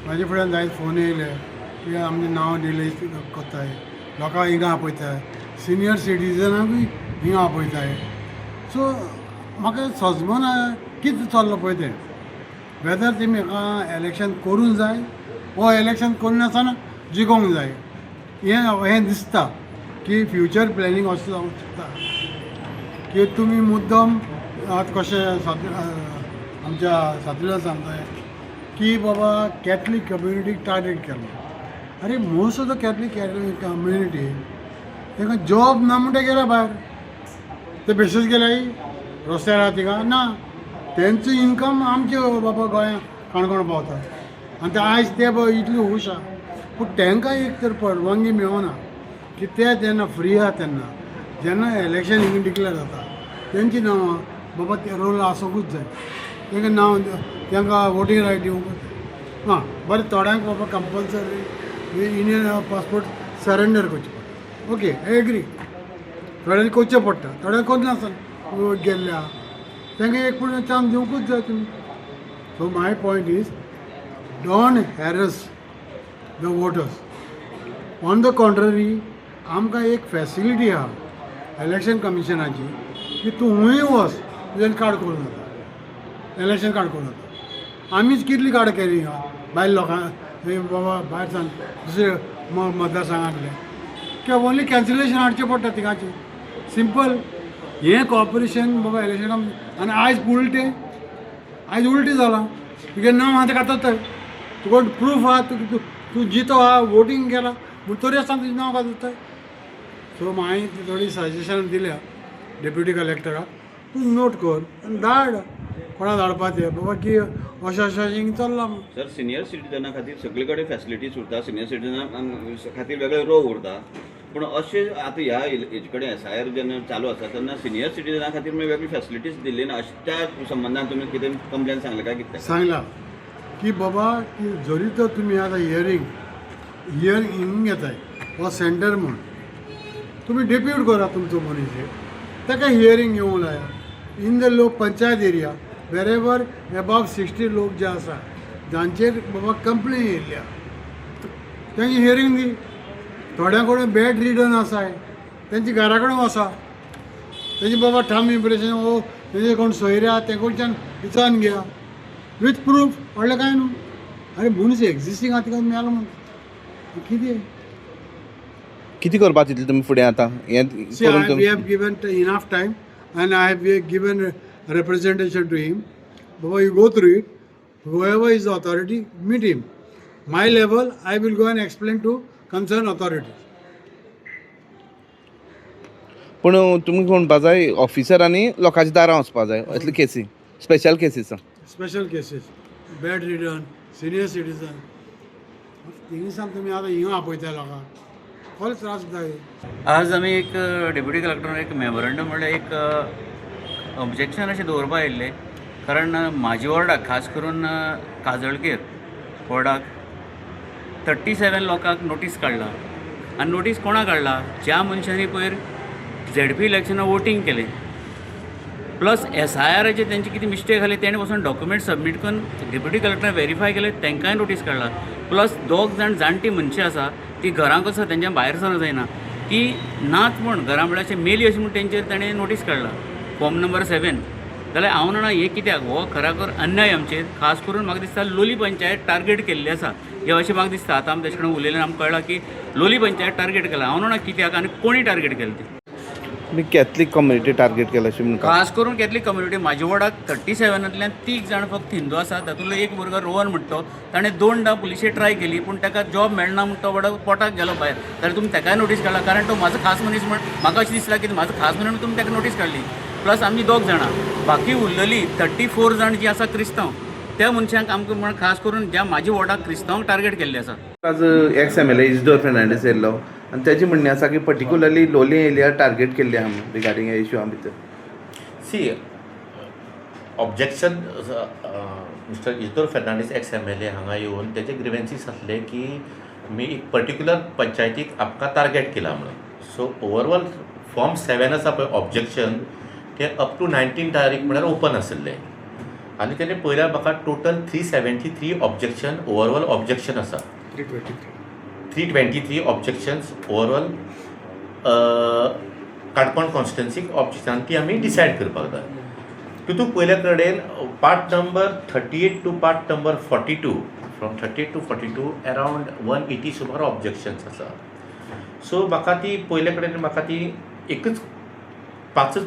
म्हाजे फुड्यान जायत फोन येयले की आमचें नांव डिले करताय, लोकांक हिंगा आपयताय, सिनियर सिटीजनाकूय हिंगा आपयताय. सो म्हाका सजमना कितें चल्लां पळय तें, वेदर तेमी म्हाका इलेक्शन करूंक जाय वो इलेक्शन करिनासतना जिखोंक जाय, हें हें दिसता की फ्युचर प्लॅनिंग अशें जावंक शकता की तुमी मुद्दम आतां कशें आमच्या सातुला सांगता की बाबा कॅथलीक कम्युनिटीक टार्गेट केलो. आरे most of the Catholic community तांकां जॉब ना म्हणटा गेल्या भायर, ते बेशेच गेले रस्त्यार आहा थिंगा ना, तेंचो इनकम आमचे बाबा गोंया काणकोण पावता आनी ते आयज ते इतले खूश आहा. पूण तांकां एक तर परवानगी मेळना की ते जेन्ना फ्री आहा तेन्ना जेन्ना इलेक्शन हिंगा डिक्लेर जाता तेंची नांवां बाबा ते रोल आसूंकूच जाय, तांकां नांव तांकां वोटींग रायट दिवंकूच जाय. आं बरें, थोड्यांक बाबा कंपल्सरी इंडियन पासपोर्ट सरेंडर करचें पडटा, ओके I agree, थोड्यांनी करचें पडटा, थोड्यांक करनासतना गेल्ले आहा तांकां एक पूण चान्स दिवंकूच जाय तुमी. So my point is don't harass the voters. On the contrary आमकां एक फॅसिलिटी आहा इलेक्शन कमिशनाची की तूं खंयूय वच तुज्यान कार्ड करूं जाता, इलेक्शन कार्ड करूं जाता. आमीच कितली कार्ड केली हिंगा भायल लोकांक बाबा भायर सान दुसरे मतदारसंघांतले किंवा ओन्ली कॅन्सलेशन हाडचें पडटा थिंगाचें सिंपल. हें कॉपरेशन बाबा इलेक्शन आनी आयज उलटें, आयज उलटें जालां. तुगे नांव आहा तें कातरताय, तुका प्रूफ आहा, तूं तूं जितो आहा, वोटींग केलां पूण तरी आसतना तुजें नांव कातरताय. सो हांवें थोडी सजेशन दिल्या डेप्युटी कलेक्टराक, तूं नोट कर आनी धाड कोणा धाडपा तें बाबा की अशें अशें अशें चल्लां म्हूण. सर, सिनियर सिटीजना खातीर सगळे कडेन फॅसिलिटीज उरता, सिनियर सिटीजना खातीर वेगळे रो उरता, पूण अशें आतां ह्या हेजे कडेन एसआयआर जेन्ना चालू आसा तेन्ना सिनियर सिटीजना खातीर मागीर वेगळी फॅसिलिटीज दिल्ली ना, अशें त्या संबंदान तुमी कितें कंप्लेन सांगलें काय कितें? सांगलां की बाबा की जरी तर तुमी आतां हियरींग हियरींग घेताय हो सेंटर म्हूण तुमी डेप्यूट करा तुमचो मनीस ताका हियरींग घेवंक लाया इन the लोक पंचायत एरिया वेरेवर एबाव 60 लोक जे आसा जांचेर बाबा कंप्लेन येयल्ली आहा तेंची हियरींग दी. थोड्यां कडेन बेड रिडन आसाय, तेंच्या घरा कडेन वसा, तेंचे बाबा ठाम इम्प्रेशन हो तेंचे कोण सोयरे आहा ते कडच्यान विचारून घेया विथ प्रूफ, व्हडलें कांय न्हू. आरे मनीस एग्जिस्टींग आहा तिका मेलो म्हूण कितें कितें करपाक चिंतलें तुमी फुडें आतां हें? See, we have given enough time and I have given representation to him. Baba, you go through it. Whoever is the authority, meet him. My level, I will go and explain to concerned authorities. पूण तुमी म्हणपा जाय ऑफिसरांनी लोकांच्या दारां वचपा जाय असले केसी, special cases. Special cases, bedridden, senior citizen. थिंगसान तुमी आतां हिंगा आपयता लोकांक, कसलो त्रास दिता. आज आमी एक डेप्युटी कलेक्टर एक मेमोरंडम म्हणल्यार एक ऑब्जेक्शन अशें दवरपा आयिल्लें, कारण म्हाज्या वॉर्डाक खास करून काजळकेर वॉर्डाक 37 लोकांक नोटीस काडला. आनी नोटीस कोणाक काडला? ज्या मनशांनी पयर झेडपी इलेक्शनाक वोटींग केलें, प्लस एसआयआराचेर तेंची कितें मिस्टेक जाली तेणें वचून डॉक्युमेंट सबमीट करून डेप्युटी कलेक्टरान वेरीफाय केलें, तांकांय नोटीस काडला. प्लस दोग जाण जाणटी मनशां आसा ती घरांक आसा, तेंच्या भायर सरूंक जायना, ती नाच म्हूण घरां म्हळ्यार अशें मेली अशें म्हूण तेंचेर ताणें नोटीस काडला फॉर्म नंबर 7. जाल्यार हांव जाणा हें कित्याक, हो खरोखर अन्याय आमचेर. खास करून म्हाका दिसता लोली पंचायत टार्गेट केल्ली आसा हें अशें म्हाका दिसता. आतां आमी तेजे कडेन उलयल्यान आमकां कळ्ळां की लोली पंचायत टार्गेट केला. हांव जाणा कित्याक आनी कोणी टार्गेट केलें तें. तुमी कॅथलीक कम्युनिटी टार्गेट केला अशें म्हणटा? खास करून कॅथलीक कम्युनिटी. म्हाज्या वॉर्डाक 37तांतल्यान 3 जाण फक्त हिंदू आसा. तातूंतलो एक भुरगो रोहन म्हणटा तो, ताणें 2दा पुलिशेक ट्राय केली पूण ताका जॉब मेळना म्हूण तो वडो पोटाक गेलो भायर. जाल्यार तुमी ताकाय नोटीस काडला, कारण तो म्हाजो खास मनीस म्हण म्हाका अशें दिसलां की म्हाजो खास मनीस म्हणून तुमी ताका नोटीस काडली. प्लस आमी 2 जाणां, बाकी उरलेली 34 जाण जी आसा क्रिस्तांव, त्या मनशांक आमकां म्हण खास करून ज्या म्हाज्या वॉर्डाक क्रिस्तांवांक टार्गेट केल्लें आसा. आज एक्स एमएलए इजडोर फेर्नांडीस येयल्लो आनी तेजें म्हणणें आसा की पर्टिकुलरली लोलयें एरिया टार्गेट केल्ली आहा म्हणून रिगार्डींग ह्या इशू भितर. See, objection, Mister Isidore Fernandes ex MLA हांगा येवन तेजे ग्रिवेन्सीस आसले की मी एक पर्टिक्युलर पंचायतीक आमकां टार्गेट केला म्हणून. सो ओवरऑल फॉर्म 7 आसा पळय ऑब्जेक्शन, ते अप टू 19 तारीख म्हळ्यार ओपन आशिल्ले. आनी तेणे पळयल्यार म्हाका total 373 objection overall objection आसा. 323. 323 objections overall Canacona कॉन्स्टिट्युन्सीक objection, आनी ती आमी डिसायड करपाक जाय. तितूंत पयल्या कडेन part number 38 to part number 42, from 38 to 42 around 180 सुमार ऑब्जेक्शन्स आसा. सो म्हाका ती पयले कडेन म्हाका ती एकच पांचच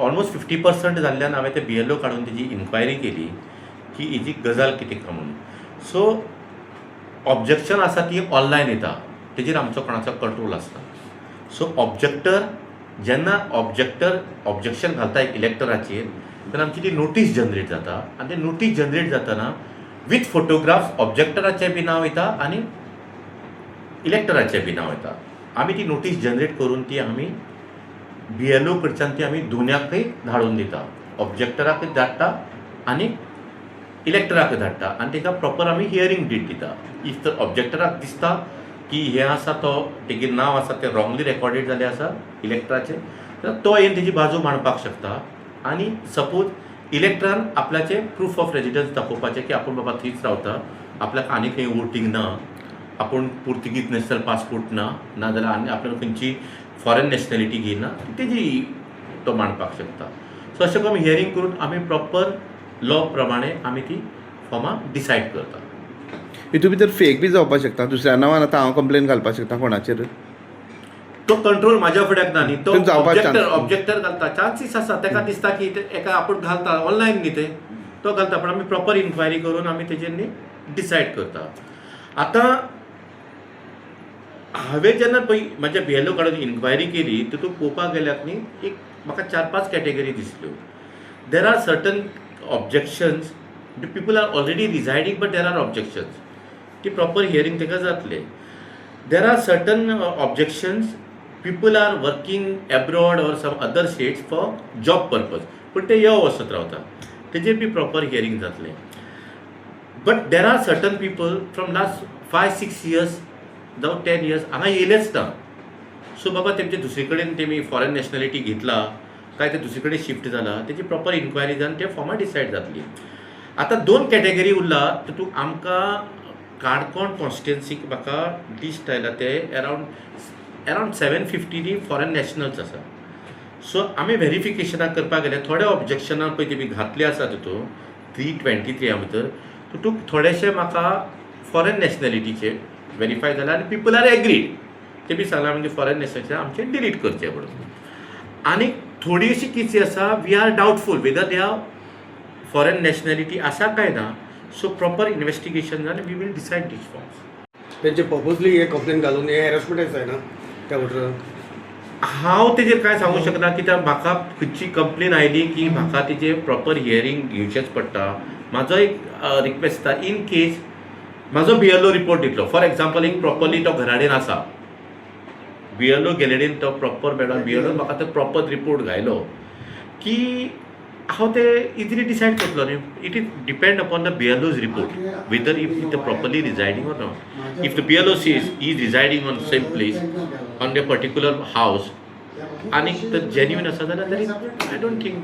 ऑलमोस्ट 50% जाल्ल्यान हांवें ते बीएलओ काडून तेजी इन्क्वायरी केली की हेजी गजाल कितें काय म्हणून. सो ऑब्जेक्शन आसा ती ऑनलायन येता, तेजेर आमचो कोणाचो कंट्रोल आसना. सो ऑब्जेक्टर जेन्ना ऑब्जेक्टर ऑब्जेक्शन घालता इलेक्टराचेर तेन्ना आमची ती नोटीस जनरेट जाता आनी ती नोटीस जनरेट जातना विथ फोटोग्राफ्स ऑब्जेक्टराचें बी नांव येता आनी इलेक्टराचें बी नांव येता. आमी ती नोटीस जनरेट करून ती आमी बीएलओ कडच्यान ती आमी दोनाकय धाडून दिता, ऑब्जेक्टराकय धाडटा आनी इलेक्टराकय धाडटा आनी ताका प्रॉपर आमी हियरींग डेट दिता. If तर ऑब्जेक्टराक दिसता की हें आसा तो तेगे नांव आसा तें रॉंगली रेकॉर्डेड जालें आसा इलेक्टराचें, जाल्यार तो येवन तेजी बाजू मांडपाक शकता. आनी सपोज इलेक्टरान आपल्याचें प्रूफ ऑफ रेजिडन्स दाखोवपाचें की आपूण बाबा थंयच रावता, आपल्याक आनी खंय वोटींग ना, आपूण पुर्तुगीज नॅशनल पासपोर्ट ना, नाजाल्यार आनी आपल्याक खंयची फॉरेन नॅशनॅलिटी घेयना, तेजी तो मांडपाक शकता. सो अशें करून हियरींग करून आमी प्रॉपर लॉ प्रमाणे आमी ती फॉर्मां डिसायड करता. हितून भितर फेक बी जावपाक शकता, दुसऱ्या नांवान आतां हांव कंप्लेन घालपाक शकता कोणाचेर. तो कंट्रोल म्हाज्या फुड्याक ना न्ही, तो पूण जावपाक ऑब्जेक्टर chance. Objector घालता, चान्सीस आसा ताका दिसता की ते एका आपूण घालता ऑनलायन न्ही तें, तो घालता, पण आमी प्रॉपर इन्क्वायरी करून आमी तेजेर न्ही डिसायड करता. आतां हांवें जेन्ना पळय म्हाज्या बीएलओ काडून इन्क्वायरी केली तितूंत पळोवपाक गेल्यार न्ही एक म्हाका 4-5 category दिसल्यो. There are certain objections the people are already residing but there are objections, ती प्रॉपर हियरींग ताका जातलें. There are certain objections people are working abroad or some other states for job purpose, पूण ते यो वचत रावता, तेजेर बी proper hearing जातलें. But there are certain people from last 5-6 years जावं 10 years हांगा येयलेच ना. सो बाबा तेमचे दुसरे कडेन तेमी फॉरेन नॅशनॅलिटी घेतला काय ते दुसरे कडेन शिफ्ट जाला, तेजी प्रॉपर इन्क्वायरी जावन ते फॉर्मां डिसायड जातली. आतां दोन कॅटेगरी उरला तितूंत आमकां काणकोण कॉन्स्टिट्युन्सीक म्हाका लिस्ट आयला ते अरावंड 750 फॉरेन नॅशनल्स आसा. सो आमी व्हेरिफिकेशनां करपाक गेले थोडे ऑब्जेक्शनां पळय तेमी घातले आसा तितूंत 323 भितर तितूंत थोडेशे म्हाका फॉरेन नॅशनॅलिटीचे व्हेरीफाय जाले आनी पिपल are agreed, तेमी सांगलां म्हणजे फॉरेन नॅशनॅलिटी आमचें डिलीट करचें म्हणून. आनी थोडी अशी केसी आसा we are doubtful whether they are foreign nationality आसा काय ना. सो प्रॉपर इन्वेस्टिगेशन जावन we will decide these forms. तेंचे पर्पजली हे कंप्लेन घालून हे हॅरसमेंट जायना त्या वोटरान. हांव तेजेर कांय सांगूंक शकना कित्याक म्हाका खंयची कंप्लेन आयली की म्हाका तेजेर प्रॉपर हियरींग घेवचेंच पडटा. म्हाजो एक रिक्वेस्ट आसा, इन केस म्हाजो बीएलओ रिपोर्ट दितलो, फॉर एग्जाम्पल एक प्रॉपरली तो घराडेन आसा, बीएलओ गेलेडेन तो प्रॉपर मेळ्ळो, बीएलओ म्हाका तो प्रॉपर रिपोर्ट घायलो की हांव ते इजिली डिसायड करतलो न्ही. It is depend upon the BLO's report whether if it properly residing or not. If the BLO says is residing on same place on a particular house आनी तर genuine आसा जाल्यार I don't think.